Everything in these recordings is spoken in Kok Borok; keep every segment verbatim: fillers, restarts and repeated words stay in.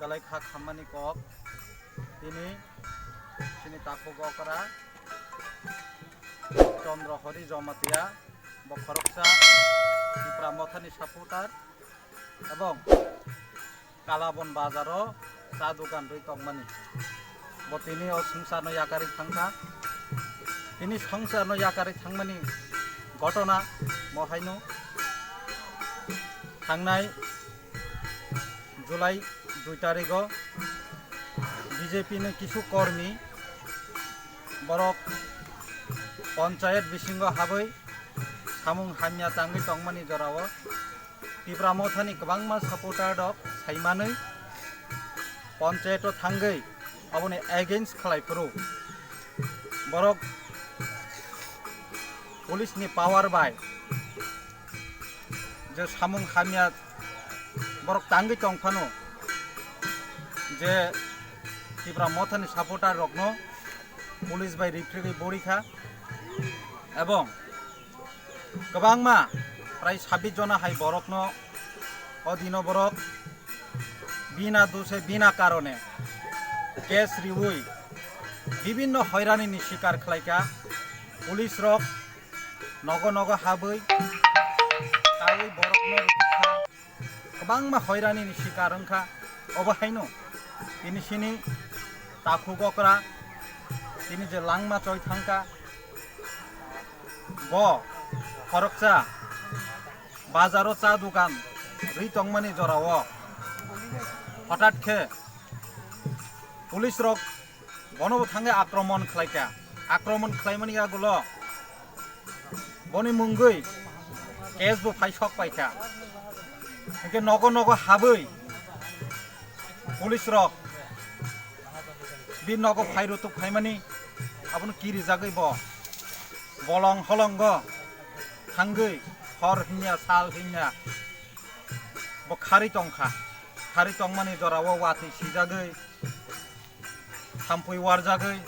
Alai kha khammani kok tini chini takhuk okra Chandra Hari Jamatia, bo khoroksa Tipra Mothani supporter ebong Kalabon bazaro cha dogan rwi tongmani. Bo tini o swngcharno yakarwi thangkha. Tini swngcharno yakarwi thangmani ghotona mo haino thangnai July dui tarigo B J P ni kisu kormi borok ponchayat bisingo habwi samung hamya tangwi tongmani jorao Tipra Mothani kwbangma supporter rok saimanwi ponchayat o thangwi aboni against khlai phuru borok police ni power bai je samung hamya borok tangwi tong phano je Tipra Mothani supporter rokno police bai riphrigwi borikha ebong kwbangma prai sabbish jona hai borokno o dino borok bina dose bina karone case riwi bibinno hoirani ni sikar khlaikha. Police rok nogo nogo habwi kawi borokno rwkha, kwbangma hoirani ni sikar wngkha. Obo haino tini sini takhuk okra tini je langma choi thangkha, bo khoroksa bazaro cha dogan rwi tongmani jorao hothat khe police rok bono bo thangwi akromon khlaikha. Akromon khlaimani yagulo boni mungwi case bo phai sok paikha. Hinkhe nogo nogo habwi police rok bi nogo phai rutuk phaimani abono kirijagwi bo bolong holongo thangwi hor hinya sal hinya bo kharwi tongkha. Kharwi tongmani jorao watwi sijagwi thampui warjagwi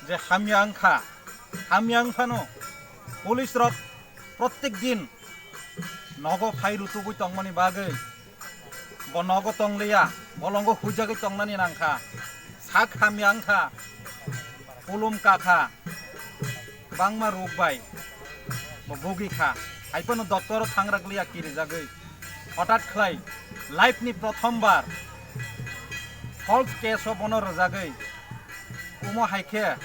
je hamya wngkha, hamya wngphano police rok prottek din nogo phai rutugwi tongmani bagwi bo nogo tongliya, bolongo huijagwi tongnani nangkha, sak hamya wngkha, pulum kakha, kwbangma rok bai bo bugikha, haiphano doctor o thangrakliya kirijagwi. Hothat khlai life ni prothom bar false case o bono rwjagwi, omo hai khe